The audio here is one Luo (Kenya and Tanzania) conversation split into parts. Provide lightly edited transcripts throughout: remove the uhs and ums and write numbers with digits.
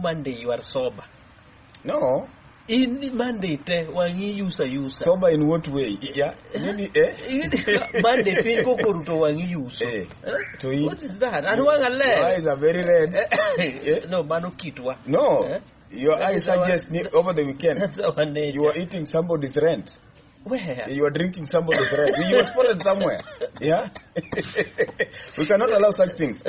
Monday you are sober. No. In Monday te wang'i yusa yusa. Sober in what way? Yeah. Nini, eh? Monday piny kokoru to wang'i yuso. Eh. Eh? To in, What is that? An wang'a Your ler. eyes are very red. Eh? No, mano kitwa. No. Eh? Your That eyes is our- suggest ni over the weekend That's our nature. you are eating somebody's rent. Where? You are drinking somebody's rent. You were spotted somewhere. Yeah? We cannot allow such things.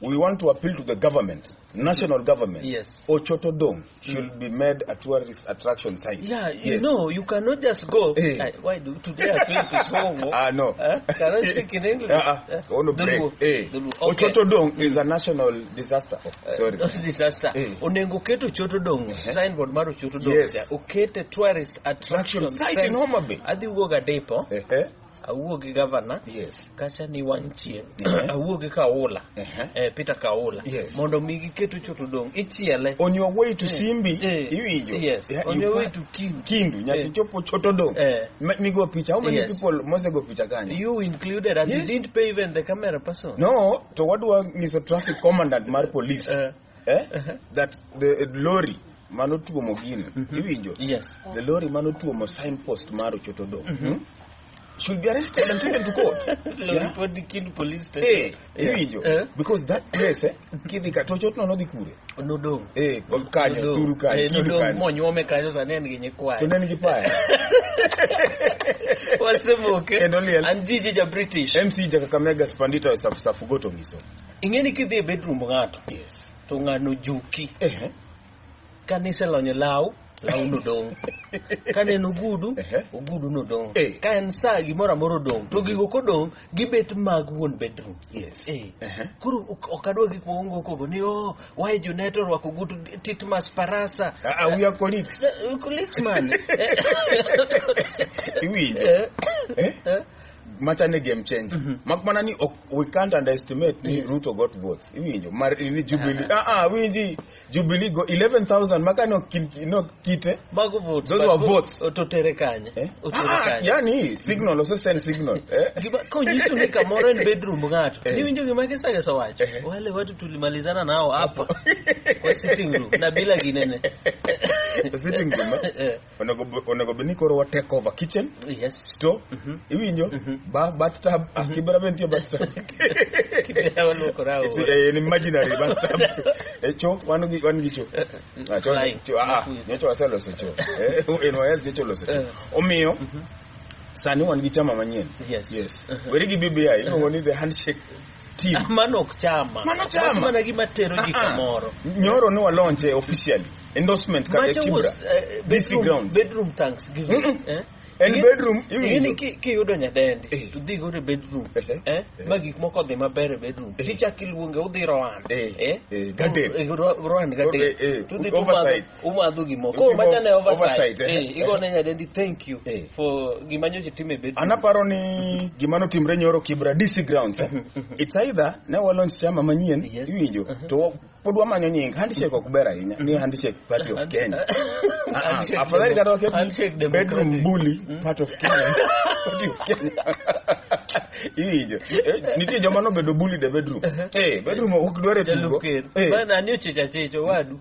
We want to appeal to the government, national government. Yes. Ochoto Dome should be made a tourist attraction site. Yeah, you Yes. know, you cannot just go. Eh. Why do today I feel Kisongo? Ah, no. Can I speak in English? Uh-uh. Ono break. Dholuo. Eh. Dholuo. Okay. Ochoto Dome is a national disaster. Oh, sorry. Not disaster. Eh. Onego oket Ochoto Dong, signboard mar Ochoto Dong Yes. cha, okete tourist attraction Attraction site in Homa Bay. Adhi wuok Adepo, Eh-eh. awuo gi governor, Yes. kacha ni wang' chieng', Mhm. awuo gi Kaula, Uh-huh. Peter Kaula, Yes. mondo mi giket Ochoto Dong, ichiele. On your way to Eh. Simbi, Eh. iwinjo. Yes. Yeah, On you your way pass to Kindu. Kindu, nyaka Eh. ichop Ochoto Dome. Eh. Migo picha. How many Yes. people mosego picha kanyo? You included and Yes. you didn't pay even the camera person. No, to wadwa nyiso traffic commandant mar police Eh. eh, Uh-huh. that the lorry manotuomo gino, iwinjo? Yes. The lorry manotuomo signpost mar Ochoto Dome should be arrested and taken to court. Lorry Yeah? pod Kindu police station. Eh, iwinjo? Eh. Because that place, kidhi ka to Ochoto no nodhi kure? Nodong'. Eh, kanyo, Nodong'. turu kanyo, Eh, Kindu nodong' kanyo. monyuome kanyo sani en gi nyikwaye. To ne en gi paya. Wasemoke. Kendo liel. An Gigi ja British. MC ja Kakamega Spandita Safu Goto ngiso. Ing'e ni kidhi e bedroom ng'ato Yes. to ng'ano juki. Eh. Kaniselonyo law, law nodong'. Ka en ogudu, Ehe. ogudu nodong'. Eh. Ka en saa gimoro amora odong'. To gigo kodong' gibet mag wuon bedroom. Yes. Eh. Ehe. Koro ok adwa gik moko kogo ni oh, why Junet orwako ogudu Titmas Parasa. Ah, ah, we are colleagues. Colleagues man. Iwinjo? Eh. Eh? Eh. Macha ne game changer. Mak mana ni ok, we can't underestimate ni Ruto got votes. Iwinjo? Mar ni Jubilee. Ah ah, winji. Jubilee go 11,000 maka no no kite. Mago votes. Those but were votes. To tere kanye. Eh? Otere Ah, kanye. yani signal also send signal. Eh? Gima konyiso ni kamoro en bedroom ng'ato. Eh. Niwinjo gima Kisageso wacho? Eh. Wale watu tulimalizana nao hapa kwa sitting room na bila ginene. Sitting room. Eh? Eh. Onego bed ni koro wa take over kitchen, Yes. store, iwinjo, ba bathtub, ah, Kibera be nitie bathtub. Kibera waluokore aora. Eh, en imaginary bathtub. Eh, cho, wan gi cho. Ah, cho, Flying. cho, ah, nyocha waseloso cho. Eh, NYS nyocha oloso cho. Eh. Omiyo, sani wan gi chama manyien. Yes. Yes. Uh-huh. Weri gi BBI, iluongo ni the handshake team. Mano ok chama. Mano chama. Macho mana gima tero ji Ah, ah. kamoro. Nyoro ne walaunche officially. Endorsement kata Macho Kibra. was DC bedroom, grounds. bedroom thanksgiving. Mm-mm. Eh? En bedroom, iwinjo. Ing'e ni kiyudo nyadendi Eh. to dhi godo e bedroom Eh. eh? Eh. ma gik moko odhi maber e bedroom Eh. tichako iluonge udhi Roan Eh. eh? Eh, garden. Roan garden Eh, eh. to udhi Oversight. umadho gimoko koro Utimo macha ne oversight oversight, eh. eh, igone nyadendi thank you Eh. for gima nyocha itimo e bedroom An aparo ni gima notimre nyoro Kibra DC grounds. Eh? It's either ne walaunch chama manyien, Yes. iwinjo, Uh-huh. to pod wamanyo nying. Handshake ok ber ahinya, ni handshake party of Kenya. Ah, ah, Handshake afadhali kata waket Handshake bedroom Democratic. bully part of Kenya. Party of Kenya. Iwinjo. Eh, nitie joma nobedo bullied e bedroom. Eh, bedroom ok dwar e tugo. Jalup ker Eh, bana ni ochecho achecho wadu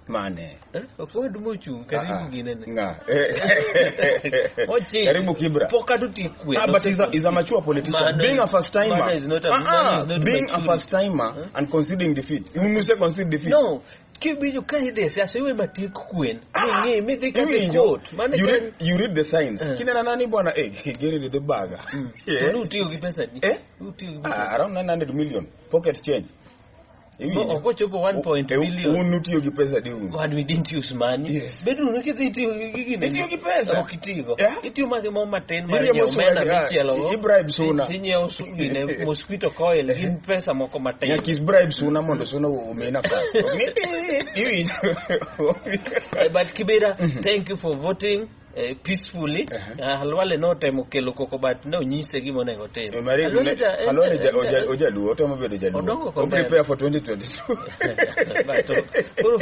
mane. Eh, ok wadu mochung' Ah, karibu ah. ginene Ng'a. Eh. Ochecho. Karibu Kibra. Pok kata otiek kwe Ah, but he's a mature politician. Mano Being is- a first timer. Mano is not a- Mano is not being a mature. first timer and conceding defeat. Unuse concede defeat. No, kibiro ka idhi e siasa iwe matiek kwen. Ming'i midhi kata e Iwinjo? court. Mano You ka read, you read the signs. Eh. Kinena nani bwana eh geri dhi baga. To nutiyo gi pesa di. Eh? Utiyo gi pesa. Ah, around 900 million pocket change. Bo ok ochopo 1 point billion. Un utiyo gi pesa di un. But we didn't use money. Yes. Bedroom kidhi itiyo gi gini. Itiyo gi pesa. Ok itigo. Yeah. Itiyo ma gimoro matin mar Iriembo nyiewo suna omena gi- ah, michielo go. i bribe suna. Tinyiewo gine mosquito coil gin pesa moko matin. Nyaka is bribe suna mondo suna omiyi nafas. Iwinjo. But Kibera, thank you for voting peacefully. Halwale notemo kelo koko but ne onyise gima onego otim. Halwale Halwale ojaluo, otemo bedo jaluo. Odongo O kondele. prepare for 2022. But, koro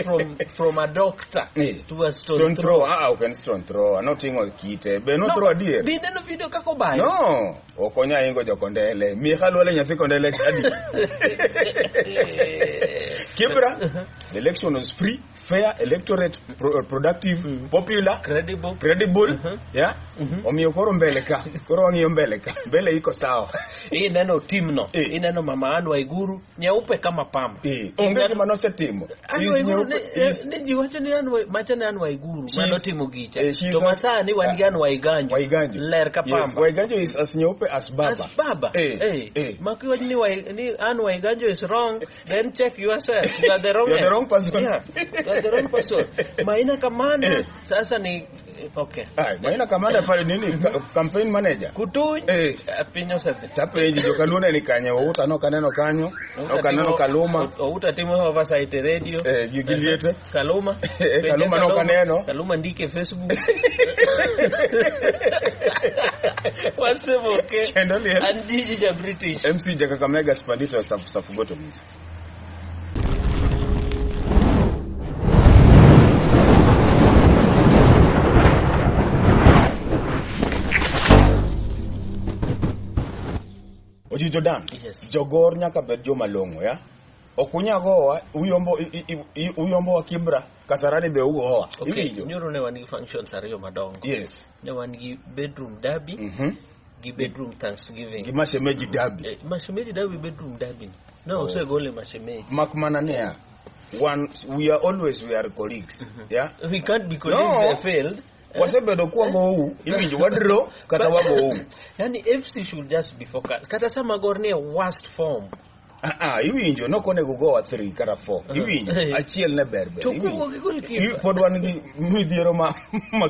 from a doctor to a stone, Stone thrower. Ah, ok en stone thrower. Noting'o kite. Be no throw adier? Be ineno video kaka obayo? No, ok onya ingo jokondele. Miye Halwale nyathi kondele adi. Kibra, the election was free, Fair electorate, productive, popular, Credible. Credible. Yeah. Mhm. Omiyo koro mbele ka, koro wang'iyo mbele ka, mbele iko sawa. Ineno timno. Eh. Ineno mama Anne Waiguru nyeupe kama pamba. Eh, onge gima nosetimo. Anne Is Waiguru nyeupe- ne ji wacho ni Anne macha ne Anne Waiguru manotimo gicha. She's To masani wan gi Anne Waiganjo. Waiganjo. Ler ka Yes, pamba. Waiganjo is as nyeupe as baba. As baba. Eh, Eh. eh. Makiwach ni, ni Anne Waiganjo is wrong, then check yourself. You are the wrong. You are the wrong person. Yeah. You are the wrong person. Maina Kamanda Eh. sasa ni okay. Ai, Maina Kamanda pale nini campaign manager. Kutuny Eh. piny osedhi. Tapenji jokaluo ne ni kanye, Outa nok aneno kanyo, nok aneno Kaluma. Outa timo oversight e radio. Eh, gi liete. Kaluma. Eh, Penje Kaluma nok aneno. Kaluma ndike e Facebook. Wasemoke. Kendo liel. An Jiji ja British. MC ja Kakamega Spandito Safugoto Miss. Ojijo Dan. Yes. Jogor nyaka bed joma long'o ya. Ok unya gowa, uyombo uyombo wa Kibra, Kasarani be ugowa. Okay. Iwinjo? Nyoro ne wan gi functions ariyo madongo. Yes. Ne wan gi bedroom derby gi bedroom Thanksgiving. Gi mashemeji derby. Eh, mashemeji derby, bedroom derby. Ne Oh. osegole mashemeji. Mak mana niya, one, we are always, we are colleagues. Yeah? We can't be colleagues. No. No. Failed. Wasebedo kwagou, iwinjo, wadro kata wagou. Yani FC should just be focused. Kata sama Gor ni e worst form. Ah, ah, iwinjo, nok onego gowa 3 kata 4. Iwinjo, achiel ne ber ber. To Iwinjo. kugo gi goalkeeper. Pod wan gi midhiero ma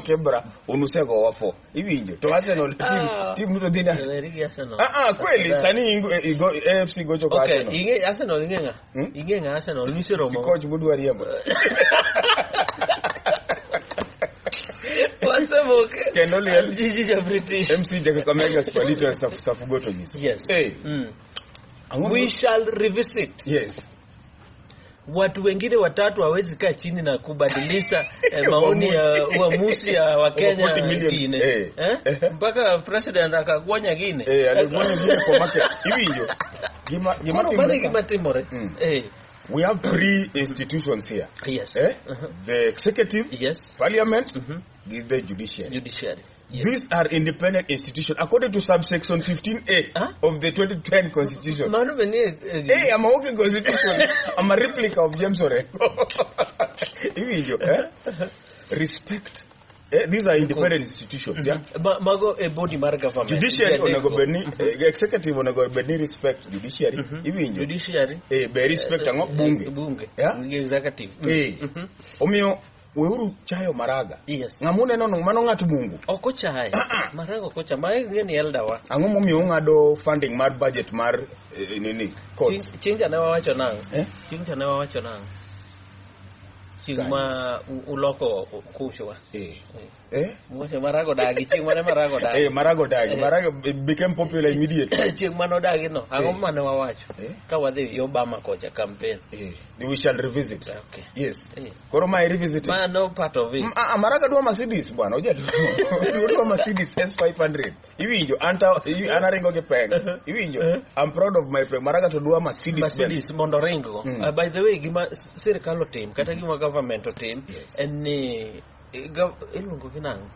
Kebra unusegowa 4. Iwinjo, to Arsenal team Ah. team to dhi na. Weri gi Arsenal. Ah, ah, kweli sani igo AFC gocho ko Okay, Arsenal. ing'e Arsenal ing'e ng'a? Hmm? Ing'e ng'a Arsenal miseromo. Coach mudwa riembo. Wasemoke. Kendo liel. Jiji ja British. MC ja Kakamega Spalito Safugoto nyiso. Yes. Hey. Ang'o We shall revisit. Yes. Watu wengine watatu hawezi kaa chini na kubadilisha maoni ya uamuzi ya Wakenya 40 million. gine. Eh. Eh? Mpaka president akagonya gine. Eh, aligonya gine kwa market. Iwinjo. Gima Koro mano timore e gima timore. Mm. Eh. We have three institutions here. Yes. Eh? Uh-huh. The executive, Yes. parliament, the judiciary. Judiciary. Yes. These are independent institutions according to subsection 15A Huh? of the 2010 constitution. Mano be ni Hey, I'm a working constitution. I'm a replica of James Orengo. Iwinjo, eh? Respect. Eh, these are independent institutions, yeah? Mago e body mar government. Judiciary Ji onego adekgo. bed ni executive onego bed ni respect judiciary. Iwinjo? Judiciary. Eh, be respect ang'o? Bunge. Bunge. Yeah? Gi executive. Eh. Omiyo weuru chayo Maraga. Yes. Ng'ama uneno no mano ng'at bungu. Ok ochaye. Maraga ok ochaye. Mae ng'e ni elder wa. Ang'o momiyo ung'ado funding mar budget mar nini courts? Chieng' cha ne wawacho nang'o? Eh? Chieng' cha ne wawacho nang'o? Chieng' Kanye? ma uloko kuchwa. Eh. Eh? Wacho Maraga odagi. Chieng' mane Maraga odagi? Eh, Maraga odagi. Eh. Maraga became popular immediately. Chieng' mane odagi no. Ang'o Eh. mane wawacho? Eh? Ka wadhi Obama kocha campaign. Eh. We shall revisit. Okay. Yes. Eh. Koro mae revisit. Mano part of it. Ah, ah, Maraga dwa Mercedes bwana, ojaluo. Dwa Mercedes S500. Iwinjo, anta an aringo gi peng. Iwinjo, I'm proud of my peng. Maraga to dwa Mercedes. Benz. Mercedes mondo ringgo. By the way, gima sirikal otim kata gima government otim Yes. en ni iluongo gi nang'o?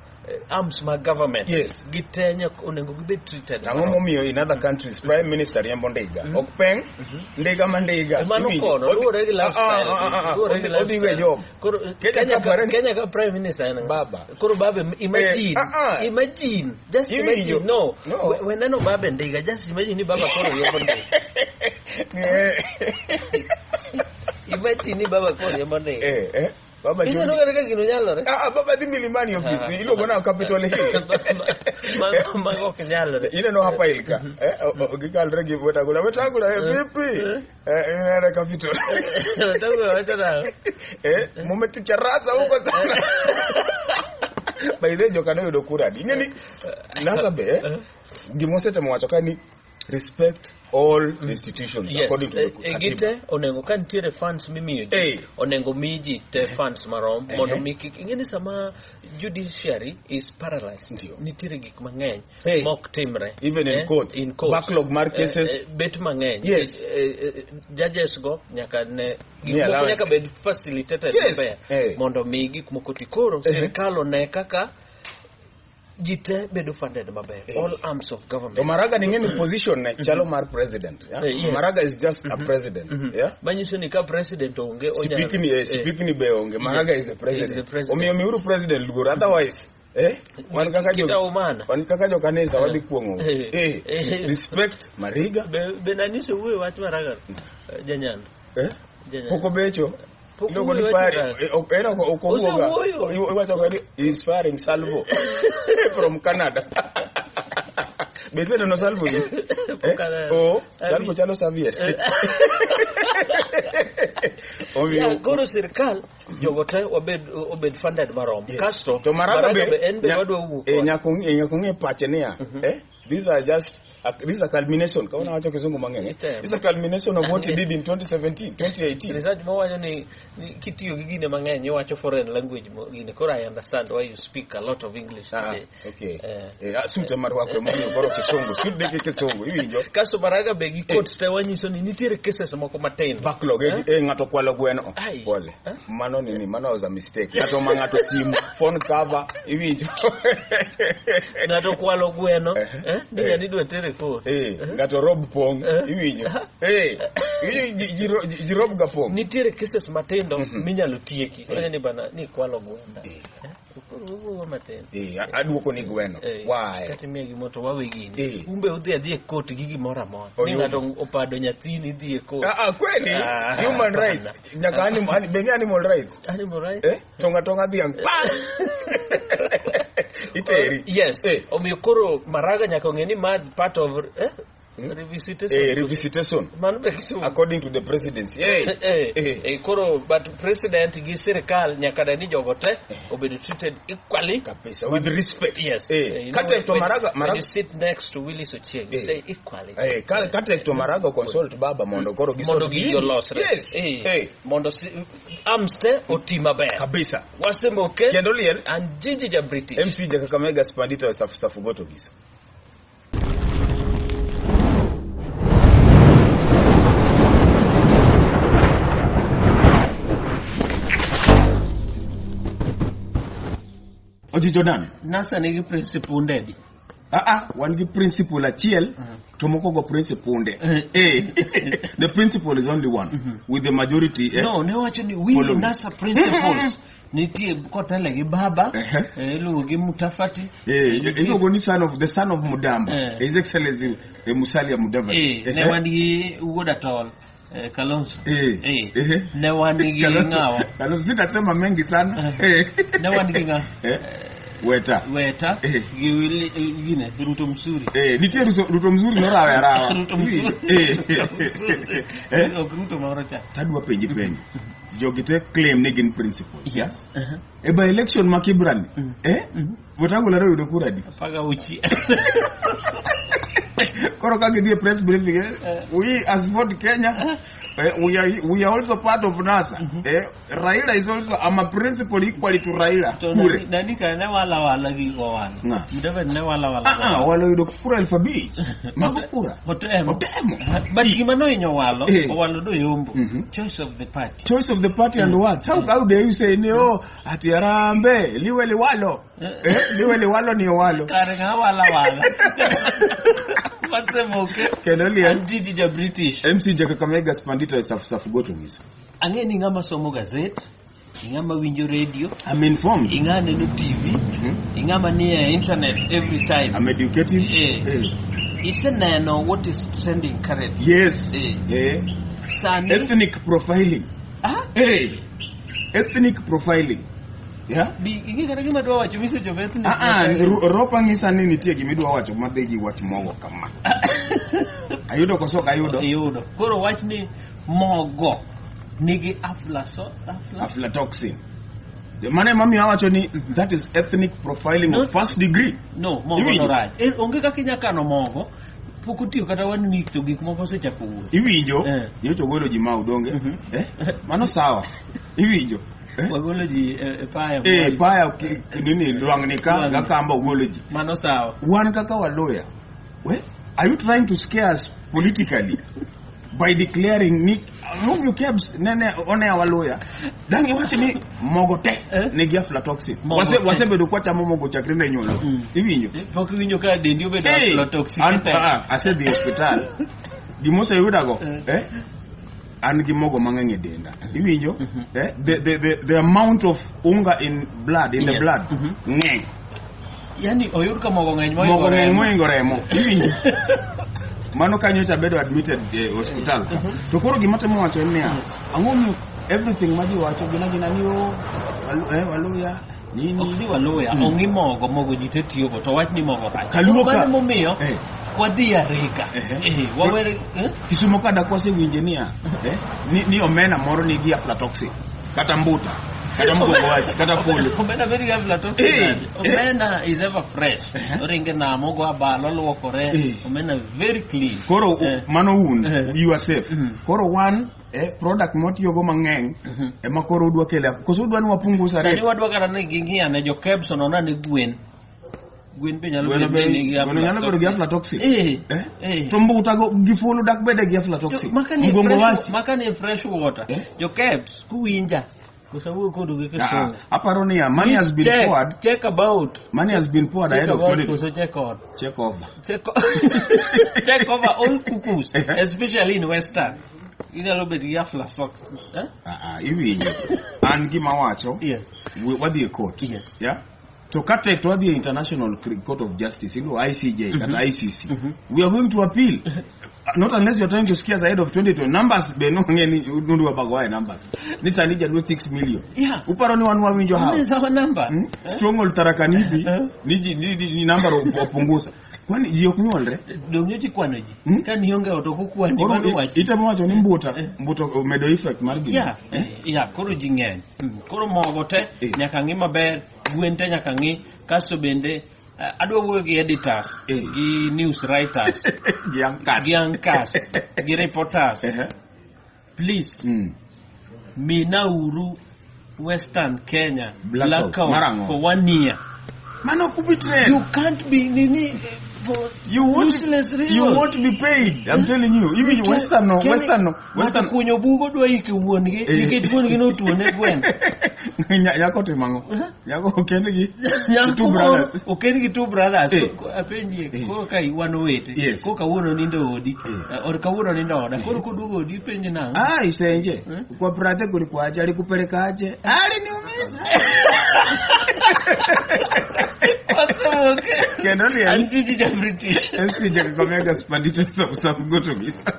Arms mag government Yes. gite onego gibed treated. Ang'o momiyo in other countries prime minister riembo ndiga? Ok peng, ndiga ma ndiga. Mano Iwinjo? kono luwore gi lifestyle. Ah, ah, ah, ah. Luwore gi Odhi go e lifestyle. job. Koro Kenya Kenya ka ka Kenya ka prime minister en ng'a? Baba. Koro babe imagine. Eh, ah, ah. Imagine. Just Iwinjo? imagine. No. No. Weneno babe ndiga, just imagine ni baba koro riembo ndiga. Eh, Imagine ni baba koro riembo ndiga. eh, eh. Baba Ineno Johnny. kata ka gino nyalore. Ah, ah, baba dhi Milimani office. Ah. Iluongo na Capitol Hill. Mago ok nyalore. Ineno hapa ilka. Eh, gikalre gi Wetangula. Wetangula, eh, vipi? Eh, ineno Capitol. Wetangula wacho nang'o? Eh, mumetucharaza huko sana. By the way, joka noyudo kura adi. Ing'e ni NASA be, eh, gimosetemo wacho ka ni respect all institutions Yes, according to the e katiba. gite onego ka nitiere funds mimiyo ji Eh. onego mi ji te funds marom Ehe. mondo mi kik ing'e ni sama judiciary is paralyzed Ndio. nitiere gik mang'eny Hey. mok timre Even in court. in court. Backlog mar cases. Bet mang'eny Yes. Judges go nyaka ne gik Ni moko allowance. nyaka bed facilitated Yes. maber Eh. mondo mi gik moko ti koro Ehe. sirikal one kaka ji te bedo funded maber Eh. all arms of government To Maraga ni ng'eni position ne chalo mar president. Yeah? Eh, yes. Maraga is just a president. Mhm. Yeah? manyiso ni ka president onge onyalo- Sipikni eh, sipikni be onge. Maraga is the president. Is the president. Omiyo miuru president luor otherwise eh wan kaka jo Kitaumana. wan kaka jo kanisa wadhi kuong'o. Eh. Eh, Eh. respect Mariga. Be nanyiso wuoyo wach Maraga janyando Eh? Janyando. Pok obecho. Pok Iluongo ni owuoyo wach firing. Maraga. Eh, ok en ok ok owuoga. Osewuoyo. Iwacho ga ni he is firing salvo from Canada. Be iseneno salvo ni? Pok aneno. Oh, salvo chalo serviette. Omiyo Ya, koro sirikal jogo te wabed obed funded marom Yes. kasto to Maraga be en be wadwa wuok kode. nyaka ong'e pache niya eh, these are just this is a culmination kama nawacho kizungu mang'eny eh? Itemo. This is a culmination of what he did in 2017 2018 research mowacho ni kitiyo gi gine mang'eny iwacho foreign language gine koro I understand why you speak a lot of English Ah, today. okay. Eh. Eh, suit ema rwako emomiyo koro kisungu suit nigi kisungu iwinjo Kasto Maraga be gi court te wanyiso ni nitiere cases moko matindo backlog eh, Eh? eh, ng'ato kwalo gweno Ai. pole Eh? mano nini mano was a mistake ng'ato ma ng'ato simu phone cover iwinjo ng'ato kwalo gweno Eh. eh, ni Eh. ng'ani idwa tere court Eh, ng'ato rob pong Eh. iwinjo eh iwinjo ji rob ga pong nitiere cases matindo Mhm. minyalo tieki eh. Ni bana ni kwalo gwenda Eh. Eh, koro wuoyo matin eh aduoko ni gweno Eh, why kata imiya gimoro to wawe gini Eh. umbe udhi adhi e court gi gimoro amora ni Oyudo. ng'ato opado nyathini idhi e court ah ah, kweli Ah, human hapana. rights nyaka animal be animal rights Animal rights? eh tonga tonga dhiang pa iteri Yes. Eh. Omiyo koro Maraga nyaka ong'e ni ma part of Hmm? revisitation. eh revisitation Mano be kisungu. according to the presidency eh Eh, eh. koro but president gi sirikal nyaka ne ni jogo te obedo treated equally. Kabisa with respect. Yes. Eh, You know, kata to Maraga when Maraga you sit next to Willis Ochieng, you Eh. say equally. eh kata to Maraga consult baba mondo koro gi Mondo gigi olosre. Yes. Eh. Eh. Mondo arms te oti maber. Kabisa. Wasemoke Kendo liel and Gigi ja British. MC ja Kakamega Spandita safu safu goto giso. Ojijo Dan. NASA nigi principle ndedi. Ah ah, wan gi principle achiel to moko go principle Eh. Eh, the principle is only one with the majority eh? No, ne wacho ni we Follow me. NASA principles nitie kotele gi baba Ehe. iluongo gi Mutafati Eh, iluongo ni son of the son of Mudamba. Eh. His Excellency Musalia Mudavadi. ne wan gi Wuod Atol Kalonzo Eh. Eh. ne wan gi Kalonzo- ng'awa Kalonzo sitasema mengi sana. Eh. Ne wan gi ng'a? Eh. Weta. Weta Eh. gi Willy gine Ruto Msuri Eh, nitie Ruto mzuri norawe arawa. Ruto Msuri Eh. Ruto Msuri. Eh. Ok Ruto moro cha Tadwa penji penjo. Jogi te claim ni gin principles. Yes. Uh-huh. E by election ma Kibra ni. Mm. Eh? Mhm. Wetangula noyudo kura di. Apaga auchiel. Koro ka gidhi e press briefing, eh, we as Ford Kenya, we are also part of NASA. Eh, Raila is also, I'm a principal equally to Raila. To Kure. nani ka ne wala wala gi Owalo. Ng'a? Mudavadi ne wala wala. Ah, ah, Owalo yudo kura 5,000. Mago kura. Otemo. Otemo. But gima nohinyo Owalo, Eh. Owalo doyombo. Mhm. Choice of the party. Choice of the party and words. How dare you say ni oh, ati Harambee, liwe liwalo. Eh, liwe liwalo ni Owalo. Kare ng'a wala wala. Wasemoke. Kendo liel. An Gigi ja British. MC ja Kakamega Spandita safu safu goto nyiso. Ang'e ni ng'ama somo gazet, ing'ama winjo radio, I'm informed. ing'ama neno TV, Mhm. ing'ama nie internet every time. I'm educated. Eh. Eh. Iseneno what is trending currently. Yes. Eh. Eh. Sani. Ethnic profiling. Ah? Hey. Ethnic profiling. Yeah? Bi ing'e kata gima dwa wacho misechopo ethnic Ah, ah, profiling. ropa ng'isa ni nitie gimidwa wacho madhi gi wach mogo kama. Ayudo koso ok ayudo? Iyudo. Koro wach ni mogo nigi afla Aflatoxin. Mano emomiyo awacho ni that is ethnic profiling No. of first degree. No, mogo Iwinjo? no rach. Onge kaka inya kano mogo. Pok otiyo kata one week to gik moko osechako wuok. Iwinjo? Eh. Nyocha ogolo ji mau donge? Mhm. Eh? Mano sawa. Iwinjo? Eh? Wagolo ji e paya. Eh, mwalo. paya nini lwang'ni ka Lwang'ni. gakamba ogolo ji. Mano sawa. Wan kaka waluya. We, are you trying to scare us politically by declaring ni ang'o KEBS nene one waluya dang iwach ni mogo te Eh? nigi aflatoxin. Mogo Wase te. wasebedo kwachamo mogo chakre ne nyuolwa. Mm. Iwinjo? Pok iwinjo ka dendi obedo Eh, aflatoxin. asedhi e osiptal gimoseyudago Eh. eh, an gi mogo mang'eny e denda iwinjo Mhm. eh, the amount of unga in blood in the Yes. blood Mhm. ng'eny Yani oyud ka mogo ng'eny mohingo mogo ng'eny remo. mohingo remo iwinjo mano kanyocha abedo admitted e hospital ka Mhm. to koro gima temo wacho en niya Yes. ang'o miyo everything ma ji wacho gin agina ni o waluya nini Ok ni waluya, Mm. ong'i mogo, mogo ji te tiyogo, to wach ni mogo rach. Kaluo ka- Mano emomiyo Eh. wadhi arika. Ehe. Eh, wawere eh? Kisumo ka dak wasewinje niya eh, ni omena moro nigi aflatoxin kata mbuta kata mgongo wach kata fulu Omena bedo gi aflatoxin Eh, nade? eh. Omena is ever fresh. Eh. Oringe nam, ogo abal, oluokore. Eh. Omena very clean. koro Eh. mano un Eh. you are safe Mhm. koro wan product mwatiyogo mang'eny Mhm. ema koro udwa kele koso udwa ni wapunguza Sani rate wadwa kata ni ging'i ane jo KEBS onon ane gwen. Gwen be nyalo Gweno bedo ni nigi gweno nyalo bedo gi aflatoxin Eh. Eh? Eh. To mbuta go gi fulu dak bede gi aflatoxin Maka ni mgongo fresh, wach maka ni fresh water. Eh? Jo KEBS kuwinja. Koso awuoyo kodu gi Ah, kisungu. aparo niya money has been check, poured check about. money has been poured Check ahead of about 20 koso check on. check over Check over all cuckoos, Eh. especially in Western. Inyalo bedo gi aflatoxin. Eh? Ah, ah, iwinjo an gima wacho Yes. wadhi e court Yes. yeah to ka tek to wadhi e international court of justice iluongo ICJ kata ICC Mhm. we are going to appeal not unless you're trying to scare us ahead of 2020 numbers be nong'e ni nudwa bagoye numbers ni sani jaluo 6 million Yeah. uparo ni wan wawinjo how That is our number. Hmm? Eh? Stronghold Tharaka Nithi Eh? ni ji ni number opunguza kwani ji ok nyuolre Dong' nyocha ikwano ji. Hmm? Ka nionge ot ok okwani, koro mano wach. itemo wacho ni mbuta Eh. mbuta omedo effect mar gini Yeah. eh? Yeah, koro ji ng'eny. Mm. Koro mogo te Eh. nyaka ng'i maber, gwen te nyaka ng'i, kasto bende adwa wuoyo gi editors, Eh. gi news writers, gi anchors. gi anchors, gi reporters. Eh. Please, Mm. minauru Western Kenya Blackout. blackout Marang'o? for 1 year. Mano ok ubi trend. You can't be nini for You won't, useless reasons. you won't be paid. I'm telling you. Even Western no, Western no, Western. Ng'ato kunyo bugo dwa iko wuon-gi Eh. nikech wuon-gi notuone gweno. Nyako timo ang'o? Eh? Nyako oken gi Nyako two moro brothers. oken gi two brothers. Eh. Apenjie Eh. koro ka wan owete. Yes. Koro kawuono nindo odi. Eh. Or kawuono nindo oda. Koro koduogo odi ipenje nang'o? Ah, isenje. Eh? Kwa brother kulikuaje? Alikupelekaje? Aliniumiza. Wasemoke. Kendo liel. An tiji ja British. SC Kakamega Spandito Samgotomisa.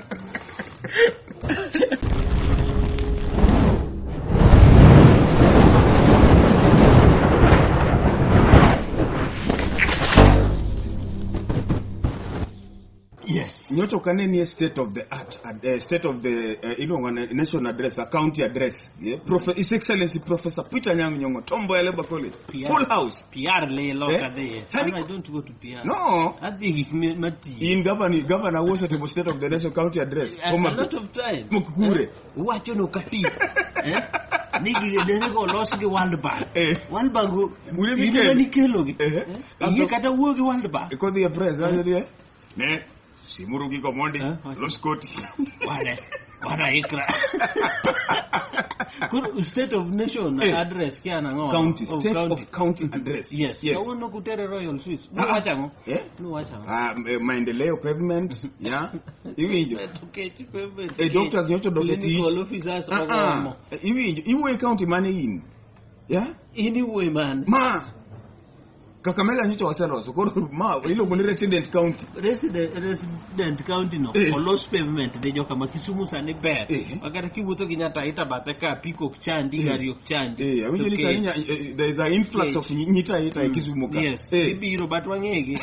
Yes. Nyocha ok ane nie state of the art, state of the iluongo ni nation address, a county address. Yeah? His Excellency Professor Peter Anyang' Nyong'o, Tom Mboya Labour College, PR. full house. PR lilo Eh? kadhiye. Sani- An I don't go to PR. No, Adhi gik matiyo. in governor, governor wosetimo state of the nation county address. A Homa lot Bay. of time. Mokure. Eh? Wacho no kati. Eh? Ni gige dene go los gi World Bank. Eh. World Bank Ule in mikelo. ema nikelo gi. Eh. Eh? Ing'e kata wuoyo gi World Bank. Kodhi e press, wacho ni, ne simuru gigo mondi, Eh, wacho. los koti. Wane. Wana ikra. Koro state of nation Eh. address kia nang'o? County, Oh, state county. of county address. Yes. Yes. Kawuono kutere Royal Suites. Ah, ah. Nuwacho ang'o? Eh? Nuwacho ang'o? Ah, maendeleo pavement, yeah. Iwinjo. Tukech pavement. Eh, doctors nyocha odok e tich. Clinical officers Ah, ah. oromo. Iwinjo, iwuoyo e county mane in? Yeah? In iwuoyo mane? Ma Kakamega nyocha waseloso. Koro ma iluongo ni resident county. Resident county no Eh. olos pavement ne joka ma Kisumu sani ber. Eh. Makata kiwuotho gi Nyataita bathe ka piko ok chandi, Eh. gari ok chandi. Eh, awinjo ni To sani kech. there is an influx of nyitaita e Kisumu ka. Yes, Eh. ibiro but wang'egi.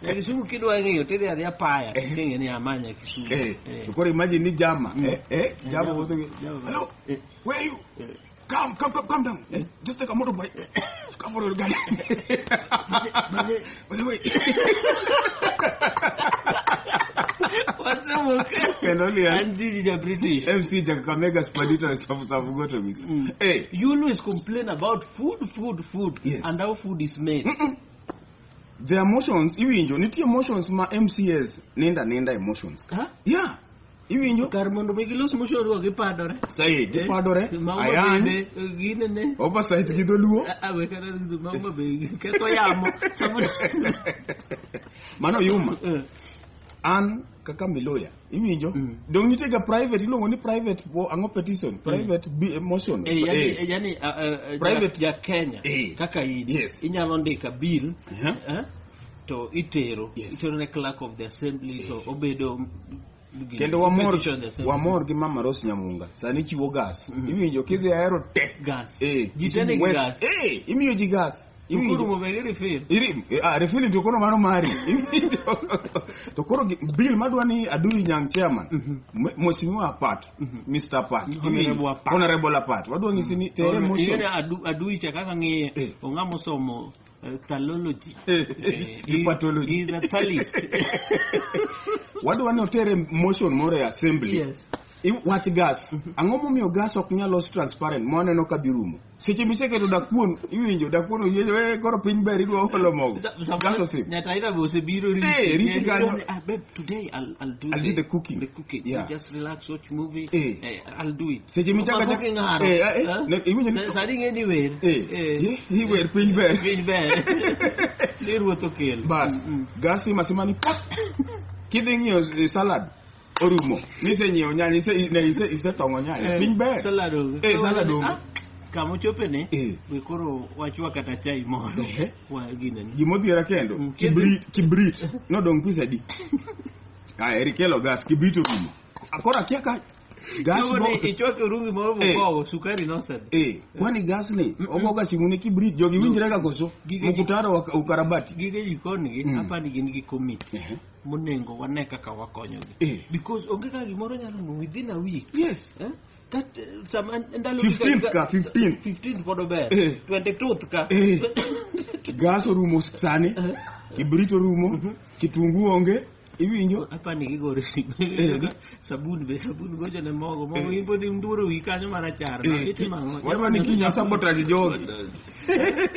Nya Kisumu kidwa ng'eyo tidhi adhiya paya Eh. tiseng'e ni amanya Kisumu. Eh, Eh. to koro imagine ni jama. Mm. Eh, eh, jama Jama, wuotho gi. jama. Hello. Eh. Where are you? Eh. Come, come, come, come down. Just take a motorbike. Scarborough Garden. By the way. Wasemoke. Kendo liel. An Gigi ja British. MC ja Kakamega Spadito Safu Safu Goto mix. Hey. You always complain about food, food, food, Yes. and how food is made. The emotions, iwinjo, nitie emotions ma MCS ninda ninda emotions. Huh? Yeah. Iwinjo? Kar mondo mi gilos motion go gipadore. Sahi, gipadore. Maua Ayany. bende, ginene. Oversight gi dholuo. Ah, we kata maua be ketho yamo. Samoro- Mano yuma. Eh. An kaka miloya. Iwinjo? Mm. Dong nitie ga private iluongo ni private bo ang'o petition? Private motion. Eh, yani, Eh. yani Private- ja Kenya Eh. kaka in Yes. inyalo ndika bill Uh-huh. to itero Yes. itero ne clerk of the assembly to obedo Kendo wamor petition the assembly. wamor gi Mama Rose Nyamunga. Sani chiwo gas. Mm. Iwinjo kidhi ahero te. gas Eh, ji te nigi West- gas Eh, imiyo ji gas. Iwinjo? Koro be girefill Iri, refilling to koro mano mari. Iwinjo? To koro bill madwa ni Adui Nyang' chairman. Mheshimiwa Apat, Mr. Apat. Honorable Apat. Honorable Apat. Wadwa nyisi ni tere motion. Ing'e ni adui cha kaka ng'iye Eh. ong'ama osomo thalology Eh, gi pathology. He is a thalist. Wadwa ni otere motion moro e assembly. Yes. Wach gas. Ang'o momiyo gas ok nyal los transparent ma waneno ka dhi rumo? Seche miseketo dakuon, iwinjo dakuon oyiecho, eh, koro piny ber idwa olo mogo. Gas osip. Nyataira be osebiro riti. Eh, riti kanyo. Ah, babe, today I'll do I'll do the cooking. The cooking. Yeah. You just relax, watch movie. Eh. I'll do it. Seche michako Mako achak- king'aro. Eh, eh, Eh? iwinjo ni- Sani ing'e ni wer. Eh, Eh. iwer piny ber. Piny ber. Ni ruoth okelo. Bas, Mm, mm. gas ima sima ni pop. Kidhi ng'iyo salad orumo. Nisenyiewo nyanya, isetong'o nyanya. Eh, Piny ber. Salad onge. Eh, salad onge. Ah, Kama ochope ni, Eh. we koro wachwa kata chai moro. Ehe. Wa ginene. Gimodhiera kendo, Mm. kibrit, kibrit. Nodong' pesa adi? Aya, eri kelo gas, kibrit orumo. Koro akia ka gas Iluongo bo... ni ichwako orungi moro Eh. mogowo, sukari nosedhi. Eh, kwani gas ni ogoga simu ne kibrit, jogi winjre ga koso? Mkutano wa ukarabati. Gige jikon gi, apani gin gi komiti Ehe. monego wane kaka wakonyogi. Eh. Because onge kaka gimoro nyalo rumo within a week. Yes. Eh? Kat, sama ndalo 15th ka, 15th. 15th pod ober. Eh. 22th ka. Eh. Gas orumo sani, Eh. kibrit orumo, kitungu onge, iwinjo? Apani gigore simu. Eh. Sabun be, sabun gocho ne mogo. Mogo Eh. in pod induro wi kanyo marachar. Eh, Itimo ang'o? Wadwa ni kiny wasabotage jogi.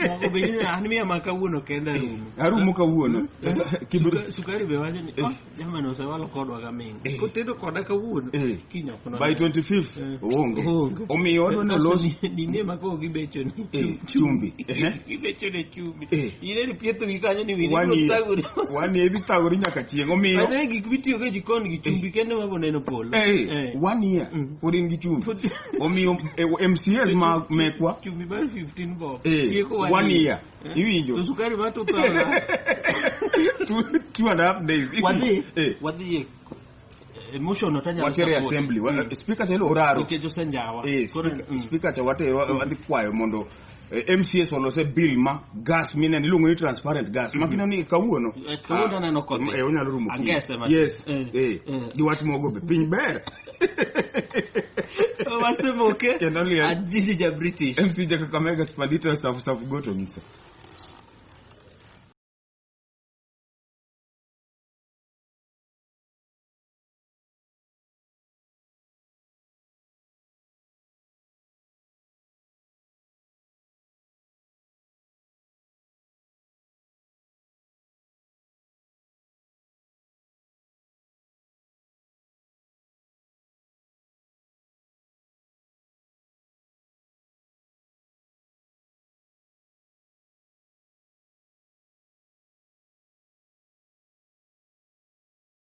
Mogo be ni an miya ma kawuono kenda rumo. Arumo kawuono. Sasa, kibrit Sukari be wacho ni, Eh. oh, jamani osewalo kodwa gaming. Eh. Kotedo koda kawuono. Eh. Kiny ok by none. 25th Eh. oonge. Oonge. Omiyo wadwa ni Kasto olos ninie ma koro gibecho ni Eh, chumbi. Eh. Gibecho ne chumbi. Eh. Ineni pietho gi kanyo ni wini One ibiro year. thagori. One year idhi thagori nyaka chieng'. Omiyo By the way, gik mitiyogo e jikon gi chumbi kende ma boneno polo. eh, Eh. one year pod in gi chumbi. Omiyo MCAs ma mekwa Chumbi mar 15 bob. eh, Tieko one year. Eh. Iwinjo? To sukari mar 2000. 2.5 days. Wadhi Eh. wadhi e motion no tanyalo Watere support. assembly. Speaker cha oraro. Nikech osenjawa. Eh, Koro, speaker cha watero wadhi kwayo mondo MCS olose bill ma gas mineno iluongo ni transparent gas. Makino ni kawuono. Kawuono aneno kodhi. Eh, onyalo rumo kiny. Angese ma. Yes. Eh, Eh. eh. Gi wach mogo be piny ber. Wasemoke. Kendo liel. Ajiji ja British. MC ja Kakamega Spadito Safu Safu Goto ng'iso.